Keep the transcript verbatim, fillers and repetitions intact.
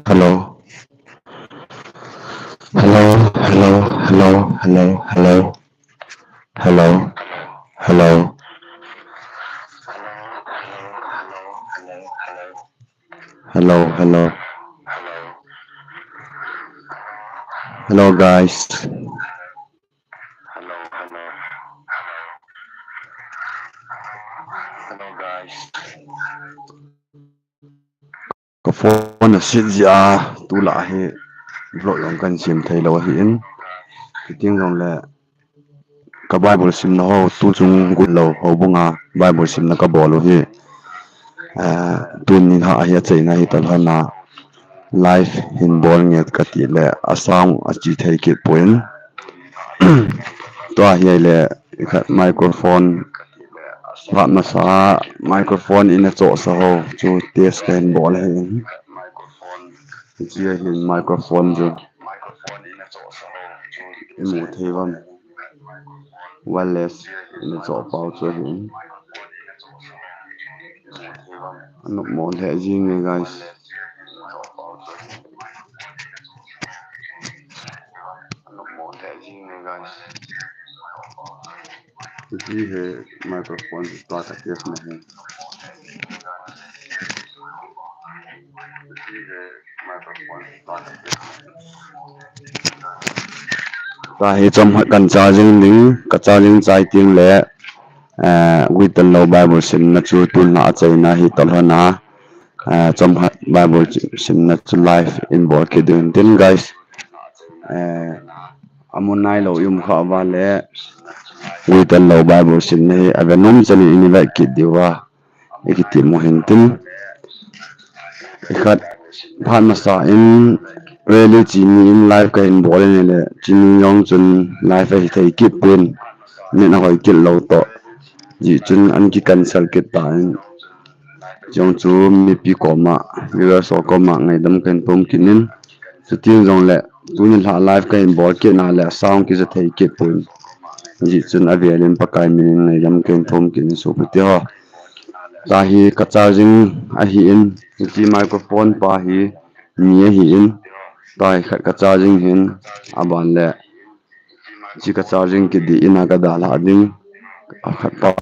Hello. Hello, hello, hello, hello, hello. Hello, hello. Hello, hello. Hello, guys. Hello, hello. Hello, guys. Ka phone a set jeh a, tulai hi vlog jong kan sem thei lou ahin. Hitin jong le ka Bible simna ho tu chung got lou ho bunga Bible simna ka bol u hi. Eh, tuni lha hi achaina hi talhona live hin bol nge kati le a sound a chi thei kit poi. Tua hi le khat microphone, phat masa microphone ina chohsa ho chu test ka hin bol ahi. Hiche hin microphone chu imu thei uvam. Wireless ina choh pau chu ahi. Anop mo lheh jing e, guys. Hiche hi microphone chu tua ka test na hi. Tua hi chomkhat kan charging ding, ka charging chai teng le, eh, Wheaton Low Bible simna chu tun lha achaina hi talhona, eh, chomkhat Bible simna chu live in bol kit ding tin, guys. Eh, amu nailou i um kha uva le, Wheaton Low Bible simna hi ave nom chan in i vet kit diu a, i kiti mo hin tin. I khat phat masa in rally chini in live ka hin bol in le, chini jong chun live ahi thei kit pon, net ahoi kit lou toh. Hijeh chun an ki cancel kit tan. Jong chu mipi koma, viewers ho koma ngaidam ka hin thum kit in. Chuti jong le, tuni lha live ka hin bol kit na le, sound kija thei kit pon. Hijeh chun avel in Pakai min in ngaidam ka hin thum kit in sopi te ho. Tua hi ka charging ahin, hiche microphone pa hi ni ahin, tua hi khat ka charging hin, aban le, hiche ka charging kit ding in a ka dalha ding, a khat pa